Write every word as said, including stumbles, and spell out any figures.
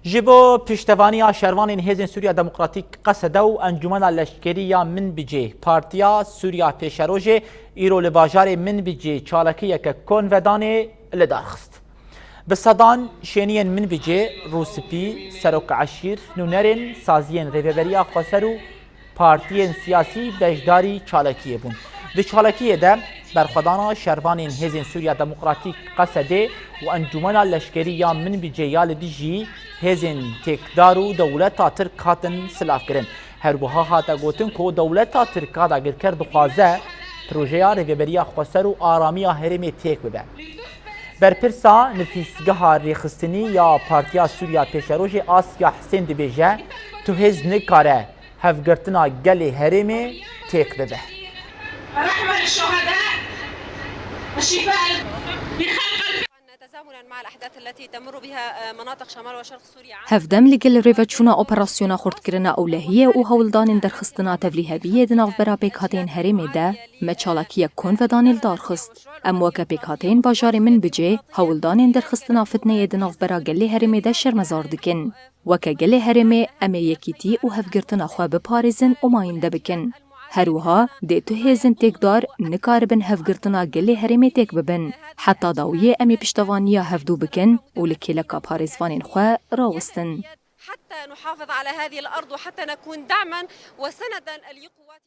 Ji bo piştevaniya şervanên Hêzên Sûriya Demokratîk Qesede û Encûmena Leşkerî ya Minbicê, Partiya Sûriya Pêşerojê îro li bajarê Minbicê çalakiyeke konvedanê li dar xist. Bi sedan şêniyên Minbicê, Rûspî, serok eşîr, nûnerên saziyên Rêveberiya Xweser û partiyên siyasî beşdarî çalakiyê bûn. Di çalakiyê de berxwedana şervanên Hêzên Sûriya Demokratîk Qesedê û Encûmena Leşkerî ya Minbicê ya li dijî hêzên têkdar û dewleta Tirk hatin silavkirin. Her wiha hate gotin ku dewleta Tirk a dagirker dixwaze projeya Rêveberiya Xweser û aramiya herêmê têk bibe. Berpirsa nifîsgeha rêxistinî ya Partiya Sûriya Pêşerojê Asya Hisên dibêje, tu hêz nikare hevgirtina gelê herêmê têk bibe. رحمة للشهداء، الشفاء بخلق تزامنا مع الأحداث التي تمر بها مناطق شمال وشرق سوريا. Hevdem li gel rêveçûna operasyona xurtkirina ewlehiyê û hewldanên derxistina tevlîheviyê di navbera pêkhateyên herêmê de me çalakiyek konvedanê li dar xist. Em weke pêkhateyên bajarê Minbicê hewldanên derxistina fitneyê di navbera gelê herêmê de şermezar dikin. Weke gelê herêmê em ê yekîtî û hevgirtina xwe biparêzin û mayînde bikin. Her wiha dê tu hêzên têkdar nikaribin hevgirtina gelê herêmê têk bibin. Heta dawiyê em ê piştevaniya hevdû bikin û li kêleka parêzvanên xwe rawistin. حتى نحافظ على هذه الأرض وحتى نكون دعما وسندا لقوات